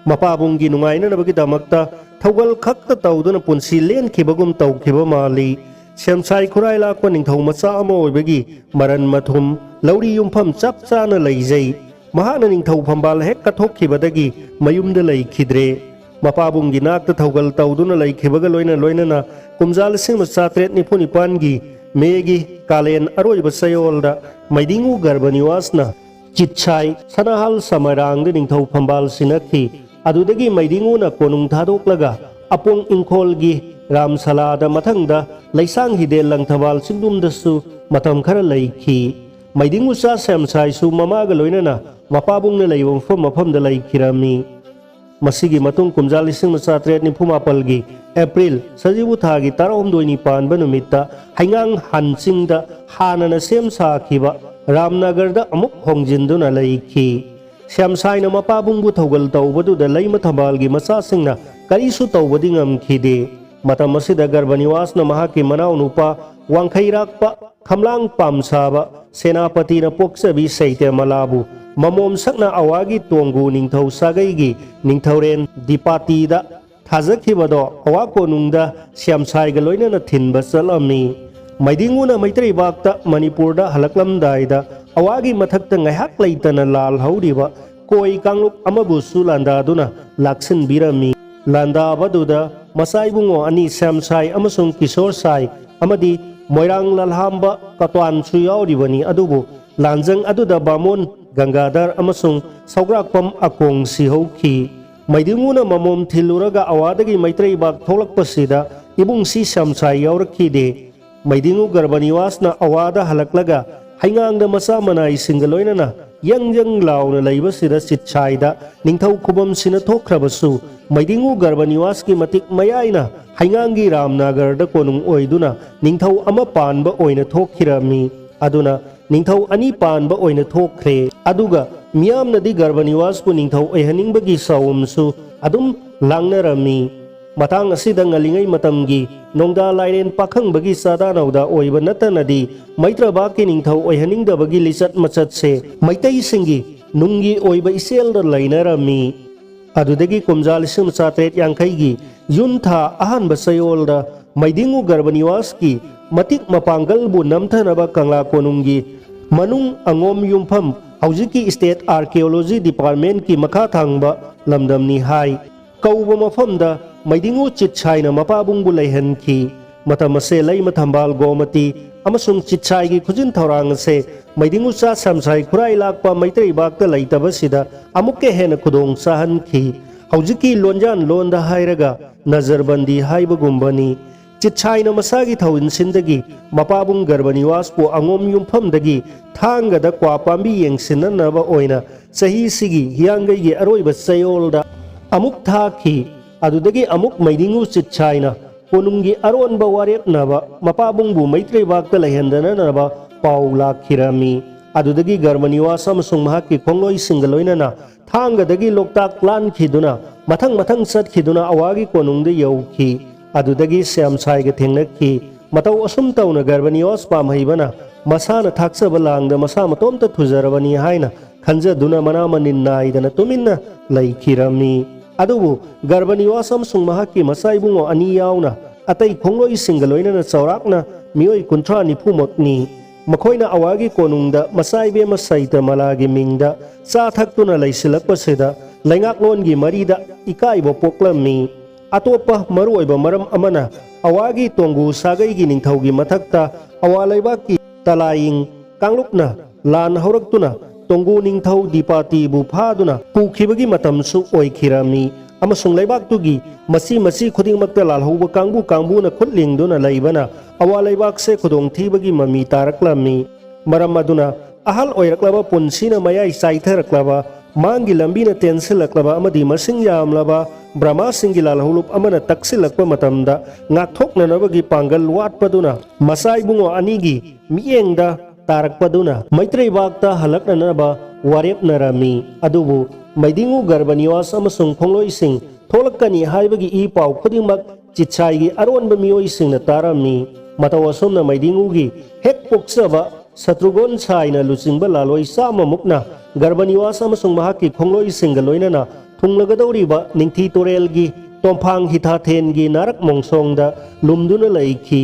ꯃꯄꯥꯕꯨꯡꯒꯤ ꯅꯨꯡꯉꯥꯏꯅꯅꯕꯒꯤꯗꯃꯛꯇ ꯊꯧꯒꯜ ꯈꯛꯇ ꯇꯧꯗꯨꯅ ꯄꯨꯟꯁꯤ ꯂꯦꯟꯈꯤꯕꯒꯨꯝ ꯇꯧꯈꯤꯕ ꯃꯥꯜꯂꯤ꯫ ꯁꯦꯝꯁꯥꯏ ꯈꯨꯔꯥꯏ ꯂꯥꯛꯄ ꯅꯤꯡꯊꯧ ꯃꯆꯥ ꯑꯃ ꯑꯣꯏꯕꯒꯤ ꯃꯔꯟ ꯃꯊꯨꯝ, ꯂꯧꯔꯤ ꯌꯨꯝꯐꯝ ꯆꯞ ꯆꯥꯅ ꯂꯩꯖꯩ꯫ ꯃꯍꯥꯛꯅ ꯅꯤꯡꯊꯧ ꯐꯝꯕꯥꯜ ꯍꯦꯛ ꯀꯠꯊꯣꯛꯈꯤꯕꯗꯒꯤ ꯃꯌꯨꯝꯗ ꯂꯩꯈꯤꯗ꯭ꯔꯦ꯫ ꯃꯄꯥꯕꯨꯡꯒꯤ ꯅꯥꯛꯇ ꯊꯧꯒꯜ ꯇꯧꯗꯨꯅ ꯂꯩꯈꯤꯕꯒ ꯂꯣꯏꯅ ꯂꯣꯏꯅꯅ ꯀꯨꯝꯖꯥ ꯂꯤꯁꯤꯡ ꯑꯃ ꯆꯥꯇ꯭ꯔꯦꯠ ꯅꯤꯐꯨ ꯅꯤꯄꯥꯟꯒꯤ ꯃꯦꯒꯤ ꯀꯥꯂꯦꯟ ꯑꯔꯣꯏꯕ ꯆꯌꯣꯜꯗ ꯃꯩꯗꯤꯡꯉꯨ ꯒꯔꯚ ꯅꯤꯋꯥꯁꯅ ꯆꯤꯠꯁꯥꯏ ꯁꯅꯥꯍꯜ ꯁꯃꯔꯥꯡꯗ ꯅꯤꯡꯊꯧ ꯐꯝꯕꯥꯜ ꯁꯤꯟꯅꯈꯤ꯫ ꯑꯗꯨꯗꯒꯤ ꯃꯩꯗꯤꯡꯉꯨꯅ ꯀꯣꯅꯨꯡ ꯊꯥꯗꯣꯛꯂꯒ ꯑꯄꯣꯡ ꯏꯪꯈꯣꯜꯒꯤ ꯔꯥꯝꯁꯂꯥꯗ, ꯃꯊꯪꯗ ꯂꯩꯁꯥꯡ ꯍꯤꯗꯦꯜ ꯂꯪꯊꯕꯥꯜ ꯆꯤꯡꯗꯨꯝꯗꯁꯨ ꯃꯇꯝ ꯈꯔ ꯂꯩꯈꯤ꯫ ꯃꯩꯗꯤꯡꯉꯨꯆꯥ ꯁꯦꯝꯁꯥꯏꯁꯨ ꯃꯃꯥꯒ ꯂꯣꯏꯅꯅ ꯃꯄꯥꯕꯨꯡꯅ ꯂꯩꯕ ꯃꯐꯝ ꯃꯐꯝꯗ ꯂꯩꯈꯤꯔꯝꯃꯤ꯫ ꯃꯁꯤꯒꯤ ꯃꯇꯨꯡ ꯀꯨꯝꯖꯥ ꯂꯤꯁꯤꯡ ꯑꯃ ꯆꯥꯇ꯭ꯔꯦꯠ ꯅꯤꯐꯨ ꯃꯥꯄꯜꯒꯤ ꯑꯦꯄ꯭ꯔꯤꯜ ꯁꯖꯤꯕꯨ ꯊꯥꯒꯤ ꯇꯔꯥꯍꯨꯝꯗꯣꯏꯅꯤ ꯄꯥꯟꯕ ꯅꯨꯃꯤꯠꯇ ꯍꯩꯉꯥꯡ ꯍꯥꯟ ꯆꯤꯡꯗ ꯍꯥꯟꯅꯅ ꯁꯦꯝ ꯁꯥꯈꯤꯕ ꯔꯥꯝꯅꯒꯔꯗ ꯑꯃꯨꯛ ꯍꯣꯡꯖꯤꯟꯗꯨꯅ ꯂꯩꯈꯤ꯫ ꯁꯦꯝꯁꯥꯏꯅ ꯃꯄꯥꯕꯨꯡꯕꯨ ꯊꯧꯒꯜ ꯇꯧꯕꯗꯨꯗ ꯂꯩꯃ ꯊꯝꯕꯥꯜꯒꯤ ꯃꯆꯥꯁꯤꯡꯅ ꯀꯔꯤꯁꯨ ꯇꯧꯕꯗꯤ ꯉꯝꯈꯤꯗꯦ꯫ ꯃꯇꯝ ꯑꯁꯤꯗ ꯒꯔꯚꯅꯤꯋꯥꯁꯅ ꯃꯍꯥꯛꯀꯤ ꯃꯅꯥꯎꯅꯨꯄꯥ ꯋꯥꯡꯈꯩꯔꯥꯛꯄ ꯈꯝꯂꯥꯡ ꯄꯥꯝꯁꯥꯕ ꯁꯦꯅꯥꯄꯇꯤꯅ ꯄꯣꯛꯆꯕꯤ ꯁꯩꯇ꯭ꯌꯃꯂꯥꯕꯨ ꯃꯃꯣꯝ ꯁꯛꯅ ꯑꯋꯥꯒꯤ ꯇꯣꯡꯒꯨ ꯅꯤꯡꯊꯧ ꯁꯥꯒꯩꯒꯤ ꯅꯤꯡꯊꯧꯔꯦꯟ ꯗꯤꯄꯥꯇꯤꯗ ꯊꯥꯖꯈꯤꯕꯗꯣ ꯑꯋꯥ ꯀꯣꯅꯨꯡꯗ ꯁꯦꯝꯁꯥꯏꯒ ꯂꯣꯏꯅꯅ ꯊꯤꯟꯕ ꯆꯠꯂꯝꯃꯤ꯫ ꯃꯩꯗꯤꯡꯉꯨꯅ ꯃꯩꯇꯩꯕꯥꯛꯇ ꯃꯅꯤꯄꯨꯔꯗ ꯍꯜꯂꯛꯂꯝꯗꯥꯏꯗ ꯑꯋꯥꯒꯤ ꯃꯊꯛꯇ ꯉꯥꯏꯍꯥꯛ ꯂꯩꯇꯅ ꯂꯥꯜ ꯍꯧꯔꯤꯕ ꯀꯣꯏ ꯀꯥꯡꯂꯨꯞ ꯑꯃꯕꯨꯁꯨ ꯂꯥꯟꯗꯥꯗꯨꯅ ꯂꯥꯛꯁꯤꯟꯕꯤꯔꯝꯃꯤ꯫ ꯂꯥꯟꯗꯥꯕꯗꯨꯗ ꯃꯆꯥ ꯏꯕꯨꯡꯉꯣ ꯑꯅꯤ ꯁꯦꯝꯁꯥꯏ ꯑꯃꯁꯨꯡ ꯀꯤꯁꯣꯔ ꯁꯥꯏ ꯑꯃꯗꯤ ꯃꯣꯏꯔꯥꯡ ꯂꯜꯍꯥꯝꯕ ꯀꯇ꯭ꯋꯥꯟꯁꯨ ꯌꯥꯎꯔꯤꯕꯅꯤ꯫ ꯑꯗꯨꯕꯨ ꯂꯥꯟꯖꯪ ꯑꯗꯨꯗ ꯕꯥꯃꯣꯟ ꯒꯪꯒꯥꯙꯔ ꯑꯃꯁꯨꯡ ꯁꯧꯒ꯭ꯔꯥꯛꯄꯝ ꯑꯀꯣꯡ ꯁꯤꯍꯧꯈꯤ꯫ ꯃꯩꯗꯤꯡꯉꯨꯅ ꯃꯃꯣꯝ ꯊꯤꯜꯂꯨꯔꯒ ꯑꯋꯥꯗꯒꯤ ꯃꯩꯇ꯭ꯔꯩꯕꯥꯛ ꯊꯣꯛꯂꯛꯄꯁꯤꯗ ꯏꯕꯨꯡꯁꯤ ꯁꯦꯝꯁꯥꯏ ꯌꯥꯎꯔꯛꯈꯤꯗꯦ꯫ ꯃꯩꯗꯤꯡꯉꯨ ꯒꯔꯚꯅꯤꯋꯥꯁꯅ ꯑꯋꯥꯗ ꯍꯜꯂꯛꯂꯒ ꯍꯩꯉꯥꯡꯗ ꯃꯆꯥ ꯃꯅꯥꯏꯁꯤꯡꯒ ꯂꯣꯏꯅꯅ ꯌꯪ ꯌꯪ ꯂꯥꯎꯅ ꯂꯩꯕꯁꯤꯗ ꯆꯤꯠꯁꯥꯏꯗ ꯅꯤꯡꯊꯧ ꯈꯨꯕꯝ ꯁꯤꯅ ꯊꯣꯛꯈ꯭ꯔꯕꯁꯨ, ꯃꯩꯗꯤꯡꯉꯨ ꯒꯔꯚꯅꯤꯋꯥꯁꯀꯤ ꯃꯇꯤꯛ ꯃꯌꯥꯏꯅ ꯍꯩꯉꯥꯡꯒꯤ ꯔꯥꯝꯅꯥꯒꯔꯗ ꯀꯣꯅꯨꯡ ꯑꯣꯏꯗꯨꯅ ꯅꯤꯡꯊꯧ ꯑꯃ ꯄꯥꯟꯕ ꯑꯣꯏꯅ ꯊꯣꯛꯈꯤꯔꯝꯃꯤ꯫ ꯑꯗꯨꯅ ꯅꯤꯡꯊꯧ ꯑꯅꯤ ꯄꯥꯟꯕ ꯑꯣꯏꯅ ꯊꯣꯛꯈ꯭ꯔꯦ꯫ ꯑꯗꯨꯒ ꯃꯤꯌꯥꯝꯅꯗꯤ ꯒꯔꯚꯅꯤꯋꯥꯁꯄꯨ ꯅꯤꯡꯊꯧ ꯑꯣꯏꯍꯟꯅꯤꯡꯕꯒꯤ ꯁꯥꯎꯝꯁꯨ ꯑꯗꯨꯝ ꯂꯥꯡꯅꯔꯝꯃꯤ꯫ ꯃꯇꯥꯡ ꯑꯁꯤꯗ ꯉꯜꯂꯤꯉꯩ ꯃꯇꯝꯒꯤ ꯅꯣꯡꯗꯥ ꯂꯥꯏꯔꯦꯟ ꯄꯥꯈꯪꯕꯒꯤ ꯆꯥꯗꯥ ꯅꯧꯗꯥ ꯑꯣꯏꯕ ꯅꯠꯇꯅꯗꯤ ꯃꯩꯇ꯭ꯔꯕꯥꯛꯀꯤ ꯅꯤꯡꯊꯧ ꯑꯣꯏꯍꯟꯅꯤꯡꯗꯕꯒꯤ ꯂꯤꯆꯠ ꯃꯆꯠꯁꯦ ꯃꯩꯇꯩꯁꯤꯡꯒꯤ ꯅꯨꯡꯒꯤ ꯑꯣꯏꯕ ꯏꯆꯦꯜꯗ ꯂꯩꯅꯔꯝꯃꯤ꯫ ꯑꯗꯨꯗꯒꯤ ꯀꯨꯝꯖꯥ ꯂꯤꯁꯤꯡ ꯑꯃ ꯆꯥꯇ꯭ꯔꯦꯠ ꯌꯥꯡꯈꯩꯒꯤ ꯖꯨꯟ ꯊꯥ ꯑꯍꯥꯟꯕ ꯆꯌꯣꯜꯗ ꯃꯩꯗꯤꯡꯉꯨ ꯒꯔꯚꯅꯤꯋꯥꯁꯀꯤ ꯃꯇꯤꯛ ꯃꯄꯥꯡꯒꯜꯕꯨ ꯅꯝꯊꯅꯕ ꯀꯪꯂꯥ ꯀꯣꯅꯨꯡꯒꯤ ꯃꯅꯨꯡ ꯑꯉꯣꯝ ꯌꯨꯝꯐꯝ, ꯍꯧꯖꯤꯛꯀꯤ State Archaeology Departmentꯀꯤ ꯃꯈꯥ ꯊꯪꯕ ꯂꯝꯗꯝꯅꯤ ꯍꯥꯏ꯫ ꯀꯧꯕ ꯃꯐꯝꯗ ꯃꯩꯗꯤꯡꯉꯨ ꯆꯤꯠꯁꯥꯏꯅ ꯃꯄꯥꯕꯨꯡꯕꯨ ꯂꯩꯍꯟꯈꯤ꯫ ꯃꯇꯝ ꯑꯁꯦ ꯂꯩꯃ ꯊꯝꯕꯥꯜ ꯒꯣꯃꯇꯤ ꯑꯃꯁꯨꯡ ꯆꯤꯠꯁꯥꯏꯒꯤ ꯈꯨꯖꯤꯟ ꯊꯧꯔꯥꯡ ꯑꯁꯦ ꯃꯩꯗꯤꯡꯉꯨꯆꯥ ꯁꯦꯝꯁꯥꯏ ꯈꯨꯔꯥꯏ ꯂꯥꯛꯄ ꯃꯩꯇꯩꯕꯥꯛꯇ ꯂꯩꯇꯕꯁꯤꯗ ꯑꯃꯨꯛꯀ ꯍꯦꯟꯅ ꯈꯨꯗꯣꯡ ꯆꯥꯍꯟꯈꯤ꯫ ꯍꯧꯖꯤꯛꯀꯤ ꯂꯣꯟꯌꯥꯟ ꯂꯣꯟꯗ ꯍꯥꯏꯔꯒ ꯅꯖꯔꯕꯟꯗꯤ ꯍꯥꯏꯕꯒꯨꯝꯕꯅꯤ꯫ ꯆꯤꯠꯁꯥꯏꯅ ꯃꯁꯥꯒꯤ ꯊꯧꯏꯟꯁꯤꯟꯗꯒꯤ ꯃꯄꯥꯕꯨꯡ ꯒꯔꯕꯅꯤꯋꯥꯁꯄꯨ ꯑꯉꯣꯝ ꯌꯨꯝꯐꯝꯗꯒꯤ ꯊꯥꯡꯒꯗ ꯀ꯭ꯋꯥ ꯄꯥꯝꯕꯤ ꯌꯦꯡꯁꯤꯟꯅꯅꯕ ꯑꯣꯏꯅ ꯆꯍꯤꯁꯤꯒꯤ ꯍꯤꯌꯥꯡꯒꯩꯒꯤ ꯑꯔꯣꯏꯕ ꯆꯌꯣꯜꯗ ꯑꯃꯨꯛ ꯊꯥꯈꯤ꯫ ꯑꯗꯨꯗꯒꯤ ꯑꯃꯨꯛ ꯃꯩꯗꯤꯡꯉꯨ ꯆꯤꯠꯁꯥꯏꯅ ꯀꯣꯅꯨꯡꯒꯤ ꯑꯔꯣꯟꯕ ꯋꯥꯔꯦꯞꯅꯕ ꯃꯄꯥꯕꯨꯡꯕꯨ ꯃꯩꯇ꯭ꯔꯩꯕꯥꯛꯇ ꯂꯩꯍꯟꯗꯅꯅꯕ ꯄꯥꯎ ꯂꯥꯛꯈꯤꯔꯝꯃꯤ꯫ ꯑꯗꯨꯗꯒꯤ ꯒꯔꯕꯅꯤꯋꯥꯁ ꯑꯃꯁꯨꯡ ꯃꯍꯥꯛꯀꯤ ꯈꯣꯡꯂꯣꯏꯁꯤꯡꯒ ꯂꯣꯏꯅꯅ ꯊꯥꯡꯒꯗꯒꯤ ꯂꯣꯛꯇꯥꯛ ꯂꯥꯟꯈꯤꯗꯨꯅ ꯃꯊꯪ ꯃꯊꯪ ꯆꯠꯈꯤꯗꯨꯅ ꯑꯋꯥꯒꯤ ꯀꯣꯅꯨꯡꯗ ꯌꯧꯈꯤ꯫ ꯑꯗꯨꯗꯒꯤ ꯁ꯭ꯌꯥꯝꯁꯥꯏꯒ ꯊꯦꯡꯅꯈꯤ꯫ ꯃꯇꯧ ꯑꯁꯨꯝ ꯇꯧꯅ ꯒꯔꯕꯅꯤꯋꯥꯁ ꯄꯥꯝꯍꯩꯕꯅ ꯃꯁꯥꯅ ꯊꯥꯛꯆꯕ ꯂꯥꯡꯗ ꯃꯁꯥ ꯃꯇꯣꯝꯇ ꯊꯨꯖꯔꯕꯅꯤ ꯍꯥꯏꯅ ꯈꯟꯖꯗꯨꯅ ꯃꯅꯥ ꯃꯅꯤꯟ ꯅꯥꯏꯗꯅ ꯇꯨꯃꯤꯟꯅ ꯂꯩꯈꯤꯔꯝꯃꯤ꯫ ꯑꯗꯨꯕꯨ ꯒꯔꯕꯅꯤꯋꯥꯁ ꯑꯃꯁꯨꯡ ꯃꯍꯥꯛꯀꯤ ꯃꯆꯥ ꯏꯕꯨꯡꯉꯣ ꯑꯅꯤ ꯌꯥꯎꯅ ꯑꯇꯩ ꯈꯣꯡꯂꯣꯏꯁꯤꯡꯒ ꯂꯣꯏꯅꯅ ꯆꯥꯎꯔꯥꯛꯅ ꯃꯤꯑꯣꯏ ꯀꯨꯟꯊ꯭ꯔꯥ ꯅꯤꯐꯨꯃꯨꯛꯅꯤ꯫ ꯃꯈꯣꯏꯅ ꯑꯋꯥꯒꯤ ꯀꯣꯅꯨꯡꯗ ꯃꯆꯥ ꯏꯕꯦꯝꯃ ꯁꯩꯇꯃꯂꯥꯒꯤ ꯃꯤꯡꯗ ꯆꯥ ꯊꯛꯇꯨꯅ ꯂꯩꯁꯤꯜꯂꯛꯄꯁꯤꯗ ꯂꯩꯉꯥꯛꯂꯣꯟꯒꯤ ꯃꯔꯤꯗ ꯏꯀꯥꯏꯕ ꯄꯣꯛꯂꯝꯃꯤ꯫ ꯑꯇꯣꯞꯄ ꯃꯔꯨꯑꯣꯏꯕ ꯃꯔꯝ ꯑꯃꯅ ꯑꯋꯥꯒꯤ ꯇꯣꯡꯒꯨ ꯁꯥꯒꯩꯒꯤ ꯅꯤꯡꯊꯧꯒꯤ ꯃꯊꯛꯇ ꯑꯋꯥ ꯂꯩꯕꯥꯛꯀꯤ ꯇꯂꯥꯏꯌꯤꯡ ꯀꯥꯡꯂꯨꯞꯅ ꯂꯥꯟ ꯍꯧꯔꯛꯇꯨꯅ ꯇꯣꯡꯒꯨ ꯅꯤꯡꯊꯧ ꯗꯤꯄꯥꯇꯤꯕꯨ ꯐꯥꯗꯨꯅ ꯄꯨꯈꯤꯕꯒꯤ ꯃꯇꯝꯁꯨ ꯑꯣꯏꯈꯤꯔꯝꯃꯤ꯫ ꯑꯃꯁꯨꯡ ꯂꯩꯕꯥꯛꯇꯨꯒꯤ ꯃꯆꯤ ꯃꯆꯤ ꯈꯨꯗꯤꯡꯃꯛꯇ ꯂꯥꯜꯍꯧꯕ ꯀꯥꯡꯕꯨ ꯀꯥꯡꯕꯨꯅ ꯈꯨꯠ ꯂꯤꯡꯗꯨꯅ ꯂꯩꯕꯅ ꯑꯋꯥ ꯂꯩꯕꯥꯛꯁꯦ ꯈꯨꯗꯣꯡꯊꯤꯕꯒꯤ ꯃꯃꯤ ꯇꯥꯔꯛꯂꯝꯃꯤ꯫ ꯃꯔꯝ ꯑꯗꯨꯅ ꯑꯍꯜ ꯑꯣꯏꯔꯛꯂꯕ ꯄꯨꯟꯁꯤꯅ ꯃꯌꯥꯏ ꯆꯥꯏꯊꯔꯛꯂꯕ, ꯃꯥꯡꯒꯤ ꯂꯝꯕꯤꯅ ꯇꯦꯟꯁꯤꯜꯂꯛꯂꯕ ꯑꯃꯗꯤ ꯃꯁꯤꯡ ꯌꯥꯝꯂꯕ ꯕ꯭ꯔꯍꯃꯥꯁꯤꯡꯒꯤ ꯂꯥꯜꯍꯧꯂꯨꯞ ꯑꯃꯅ ꯇꯛꯁꯤꯜꯂꯛꯄ ꯃꯇꯝꯗ ꯉꯥꯛꯊꯣꯛꯅꯅꯕꯒꯤ ꯄꯥꯡꯒꯜ ꯋꯥꯠꯄꯗꯨꯅ ꯃꯆꯥ ꯏꯕꯨꯡꯉꯣ ꯑꯅꯤꯒꯤ ꯃꯤꯠꯌꯦꯡꯗ ꯇꯥꯔꯛꯄꯗꯨꯅ ꯃꯩꯇ꯭ꯔꯩꯕꯥꯛꯇ ꯍꯜꯂꯛꯅꯅꯕ ꯋꯥꯔꯦꯞꯅꯔꯝꯃꯤ꯫ ꯑꯗꯨꯕꯨ ꯃꯩꯗꯤꯡꯉꯨ ꯒꯔꯕꯅꯤꯋꯥꯁ ꯑꯃꯁꯨꯡ ꯈꯣꯡꯂꯣꯏꯁꯤꯡ ꯊꯣꯛꯂꯛꯀꯅꯤ ꯍꯥꯏꯕꯒꯤ ꯏ ꯄꯥꯎ ꯈꯨꯗꯤꯡꯃꯛ ꯆꯤꯠꯁꯥꯏꯒꯤ ꯑꯔꯣꯟꯕ ꯃꯤꯑꯣꯏꯁꯤꯡꯅ ꯇꯥꯔꯝꯃꯤ꯫ ꯃꯇꯧ ꯑꯁꯨꯝꯅ ꯃꯩꯗꯤꯡꯉꯨꯒꯤ ꯍꯦꯛ ꯄꯣꯛꯆꯕ ꯁꯇ꯭ꯔꯨꯒꯣꯟ ꯁꯥꯏꯅ ꯂꯨꯆꯤꯡꯕ ꯂꯥꯂꯣꯏ ꯆꯥꯝꯃꯃꯨꯛꯅ ꯒꯔꯕꯅꯤꯋꯥꯁ ꯑꯃꯁꯨꯡ ꯃꯍꯥꯛꯀꯤ ꯈꯣꯡꯂꯣꯏꯁꯤꯡꯒ ꯂꯣꯏꯅꯅ ꯊꯨꯡꯂꯒꯗꯧꯔꯤꯕ ꯅꯤꯡꯊꯤ ꯇꯨꯔꯦꯜꯒꯤ ꯇꯣꯝꯐꯥꯡ ꯍꯤꯊꯥꯊꯦꯟꯒꯤ ꯅꯥꯔꯛ ꯃꯣꯡꯁꯣꯡꯗ ꯂꯨꯝꯗꯨꯅ ꯂꯩꯈꯤ꯫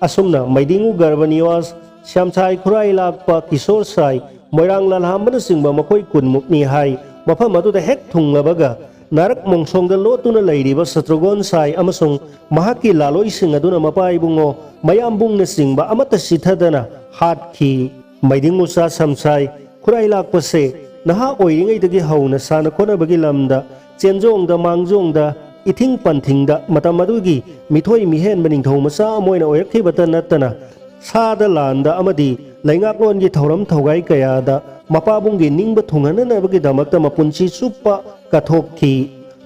ꯑꯁꯨꯝꯅ ꯃꯩꯗꯤꯡꯉꯨ ꯒꯔꯕꯅꯤꯋꯥꯁ, ꯁ꯭ꯌꯥꯝꯁꯥꯏ ꯈꯨꯔꯥꯏ ꯂꯥꯛꯄ ꯀꯤꯁꯣꯔ ꯁꯥꯏ, ꯃꯣꯏꯔꯥꯡ ꯂꯥꯜꯍꯥꯝꯕꯅꯆꯤꯡꯕ ꯃꯈꯣꯏ ꯀꯨꯟꯃꯨꯛꯅꯤ ꯍꯥꯏ꯫ ꯃꯐꯝ ꯑꯗꯨꯗ ꯍꯦꯛ ꯊꯨꯡꯂꯕꯒ ꯅꯥꯔꯛ ꯃꯣꯡꯁꯣꯡꯗ ꯂꯣꯠꯇꯨꯅ ꯂꯩꯔꯤꯕ ꯁꯇ꯭ꯔꯨꯒꯣꯟ ꯁꯥꯏ ꯑꯃꯁꯨꯡ ꯃꯍꯥꯛꯀꯤ ꯂꯥꯂꯣꯏꯁꯤꯡ ꯑꯗꯨꯅ ꯃꯄꯥ ꯏꯕꯨꯡꯉꯣ ꯃꯌꯥꯝꯕꯨꯡꯅꯆꯤꯡꯕ ꯑꯃꯠꯇ ꯆꯤꯊꯗꯅ ꯍꯥꯠꯈꯤ꯫ ꯃꯩꯗꯤꯡ ꯃꯆꯥ ꯁꯝꯁꯥꯏ ꯈꯨꯔꯥꯏ ꯂꯥꯛꯄꯁꯦ ꯅꯍꯥ ꯑꯣꯏꯔꯤꯉꯩꯗꯒꯤ ꯍꯧꯅ ꯁꯥꯟꯅ ꯈꯣꯠꯅꯕꯒꯤ ꯂꯝꯗ ꯆꯦꯟꯖꯣꯡꯗ ꯃꯥꯡꯖꯣꯡꯗ, ꯏꯊꯤꯡ ꯄꯟꯊꯤꯡꯗ ꯃꯇꯝ ꯑꯗꯨꯒꯤ ꯃꯤꯊꯣꯏ ꯃꯤꯍꯦꯟꯕ ꯅꯤꯡꯊꯧ ꯃꯆꯥ ꯑꯃ ꯑꯣꯏꯅ ꯑꯣꯏꯔꯛꯈꯤꯕꯇ ꯅꯠꯇꯅ, ꯁꯥꯗ ꯂꯥꯟꯗ ꯑꯃꯗꯤ ꯂꯩꯉꯥꯛꯂꯣꯟꯒꯤ ꯊꯧꯔꯝ ꯊꯧꯒꯥꯏ ꯀꯌꯥꯗ ꯃꯄꯥꯕꯨꯡꯒꯤ ꯅꯤꯡꯕ ꯊꯨꯡꯍꯟꯅꯅꯕꯒꯤꯗꯃꯛꯇ ꯃꯄꯨꯟꯁꯤ ꯆꯨꯞꯄ ꯀꯠꯊꯣꯛꯈꯤ꯫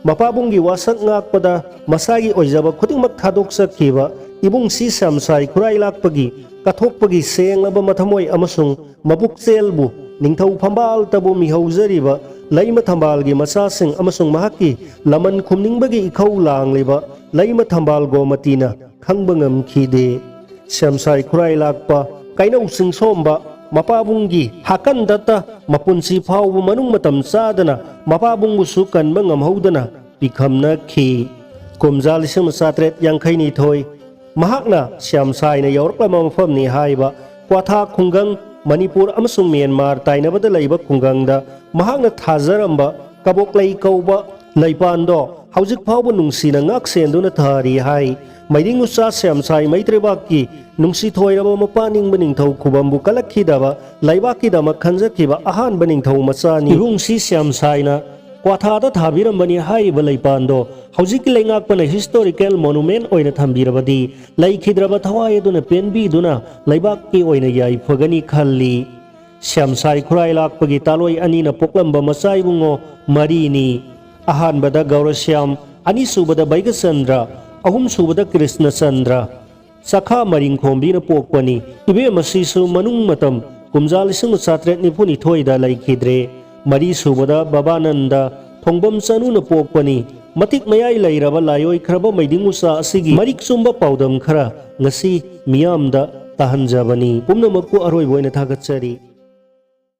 ꯃꯄꯥꯕꯨꯡꯒꯤ ꯋꯥꯁꯛ ꯉꯥꯛꯄꯗ ꯃꯁꯥꯒꯤ ꯑꯣꯏꯖꯕ ꯈꯨꯗꯤꯡꯃꯛ ꯊꯥꯗꯣꯛꯆꯈꯤꯕ ꯏꯕꯨꯡ ꯁꯤ ꯁ꯭ꯌꯥꯝꯁꯥꯏ ꯈꯨꯔꯥꯏ ꯂꯥꯛꯄꯒꯤ ꯀꯠꯊꯣꯛꯄꯒꯤ ꯁꯦꯡꯂꯕ ꯃꯊꯃꯣꯏ ꯑꯃꯁꯨꯡ ꯃꯄꯨꯛꯆꯦꯜꯕꯨ ꯅꯤꯡꯊꯧ ꯐꯝꯕꯥꯜꯇꯕꯨ ꯃꯤꯍꯧꯖꯔꯤꯕ ꯂꯩꯃ ꯊꯝꯕꯥꯜꯒꯤ ꯃꯆꯥꯁꯤꯡ ꯑꯃꯁꯨꯡ ꯃꯍꯥꯛꯀꯤ ꯂꯃꯟ ꯈꯨꯝꯅꯤꯡꯕꯒꯤ ꯏꯈꯧ ꯂꯥꯡꯂꯤꯕ ꯂꯩꯃ ꯊꯝꯕꯥꯜ ꯒꯣꯃꯇꯤꯅ ꯈꯪꯕ ꯉꯝꯈꯤꯗꯦ꯫ ꯁ꯭ꯌꯥꯝꯁꯥꯏ ꯈꯨꯔꯥꯏ ꯂꯥꯛꯄ, ꯀꯩꯅꯧ ꯆꯤꯡꯁꯣꯝꯕ, ꯃꯄꯥꯕꯨꯡꯒꯤ ꯍꯥꯀꯟꯗꯇ ꯃꯄꯨꯟꯁꯤ ꯐꯥꯎꯕ ꯃꯅꯨꯡ ꯃꯇꯝ ꯆꯥꯗꯅ ꯃꯄꯥꯕꯨꯡꯕꯨꯁꯨ ꯀꯟꯕ ꯉꯝꯍꯧꯗꯅ ꯄꯤꯈꯝꯅꯈꯤ꯫ ꯀꯨꯝꯖꯥ ꯂꯤꯁꯤꯡ ꯑꯃ ꯆꯥꯇ꯭ꯔꯦꯠ ꯌꯥꯡꯈꯩꯅꯤꯊꯣꯏ, ꯃꯍꯥꯛꯅ ꯁ꯭ꯌꯥꯝꯁꯥꯏꯅ ꯌꯧꯔꯛꯂꯕ ꯃꯐꯝꯅꯤ ꯍꯥꯏꯕ ꯀ꯭ꯋꯥꯊꯥ ꯈꯨꯡꯒꯪ, ꯃꯅꯤꯄꯨꯔ ꯑꯃꯁꯨꯡ ꯃ꯭ꯌꯥꯟꯃꯥꯔ ꯇꯥꯏꯅꯕꯗ ꯂꯩꯕ ꯈꯨꯡꯒꯪꯗ ꯃꯍꯥꯛꯅ ꯊꯥꯖꯔꯝꯕ ꯀꯕꯣꯛꯂꯩ ꯀꯧꯕ ꯂꯩꯄꯥꯟꯗꯣ ꯍꯧꯖꯤꯛ ꯐꯥꯎꯕ ꯅꯨꯡꯁꯤꯅ ꯉꯥꯛ ꯁꯦꯟꯗꯨꯅ ꯊꯥꯔꯤ ꯍꯥꯏ꯫ ꯃꯩꯗꯤꯡ ꯎꯆꯥ ꯁ꯭ꯌꯥꯝꯁꯥꯏ ꯃꯩꯇ꯭ꯔꯩꯕꯥꯛꯀꯤ ꯅꯨꯡꯁꯤ ꯊꯣꯏꯔꯕ ꯃꯄꯥ ꯅꯤꯡꯕ ꯅꯤꯡꯊꯧ ꯈꯨꯕꯝꯕꯨ ꯀꯜꯂꯛꯈꯤꯗꯕ ꯂꯩꯕꯥꯛꯀꯤꯗꯃꯛ ꯈꯟꯖꯈꯤꯕ ꯑꯍꯥꯟꯕ ꯅꯤꯡꯊꯧ ꯃꯆꯥꯅꯤ꯫ ꯏꯕꯨꯡ ꯁꯤ ꯁ꯭ꯌꯥꯝꯁꯥꯏꯅ ꯀ꯭ꯋꯥꯊꯥꯗ ꯊꯥꯕꯤꯔꯝꯕꯅꯤ ꯍꯥꯏꯔꯤꯕ ꯂꯩꯄꯥꯟꯗꯣ ꯍꯧꯖꯤꯛꯀꯤ ꯂꯩꯉꯥꯛꯄꯅ historical monument ꯑꯣꯏꯅ ꯊꯝꯕꯤꯔꯕꯗꯤ ꯂꯩꯈꯤꯗ꯭ꯔꯕ ꯊꯋꯥꯏ ꯑꯗꯨꯅ ꯄꯦꯟꯕꯤꯗꯨꯅ ꯂꯩꯕꯥꯛꯀꯤ ꯑꯣꯏꯅ ꯌꯥꯏꯐꯒꯅꯤ ꯈꯜꯂꯤ꯫ ꯁ꯭ꯌꯥꯝꯁꯥꯏ ꯈꯨꯔꯥꯏ ꯂꯥꯛꯄꯒꯤ ꯇꯥꯂꯣꯏ ꯑꯅꯤꯅ ꯄꯣꯛꯂꯝꯕ ꯃꯆꯥ ꯏꯕꯨꯡꯉꯣ ꯃꯔꯤꯅꯤ꯫ ꯑꯍꯥꯟꯕꯗ ꯒꯧꯔꯁ꯭ꯌꯥꯝ, ꯑꯅꯤꯁꯨꯕꯗ ꯕꯩꯒꯆꯟꯗ꯭ꯔ, ꯑꯍꯨꯝꯁꯨꯕꯗ ꯀ꯭ꯔꯤꯁꯅꯆꯟꯗ꯭ꯔ꯫ ꯆꯈꯥ ꯃꯔꯤꯡꯈꯣꯝꯕꯤꯅ ꯄꯣꯛꯄꯅꯤ꯫ ꯏꯕꯦꯝ ꯑꯁꯤꯁꯨ ꯃꯅꯨꯡ ꯃꯇꯝ ꯀꯨꯝꯖꯥ ꯂꯤꯁꯤꯡ ꯑꯃ ꯆꯥꯇ꯭ꯔꯦꯠ ꯅꯤꯐꯨ ꯅꯤꯊꯣꯏꯗ ꯂꯩꯈꯤꯗ꯭ꯔꯦ꯫ ꯃꯔꯤꯁꯨꯕꯗ ꯕꯕꯥꯅꯟꯗ ꯊꯣꯡꯕꯝ ꯆꯅꯨꯅ ꯄꯣꯛꯄꯅꯤ꯫ ꯃꯇꯤꯛ ꯃꯌꯥꯏ ꯂꯩꯔꯕ ꯂꯥꯏꯑꯣꯏꯈ꯭ꯔꯕ ꯃꯩꯗꯤꯡ ꯎꯆꯥ ꯑꯁꯤꯒꯤ ꯃꯔꯤꯛ ꯆꯨꯝꯕ ꯄꯥꯎꯗꯝ ꯈꯔ ꯉꯁꯤ ꯃꯤꯌꯥꯝꯗ ꯇꯥꯍꯟꯖꯕꯅꯤ꯫ ꯄꯨꯝꯅꯃꯛꯄꯨ ꯑꯔꯣꯏꯕ ꯑꯣꯏꯅ ꯊꯥꯒꯠꯆꯔꯤ꯫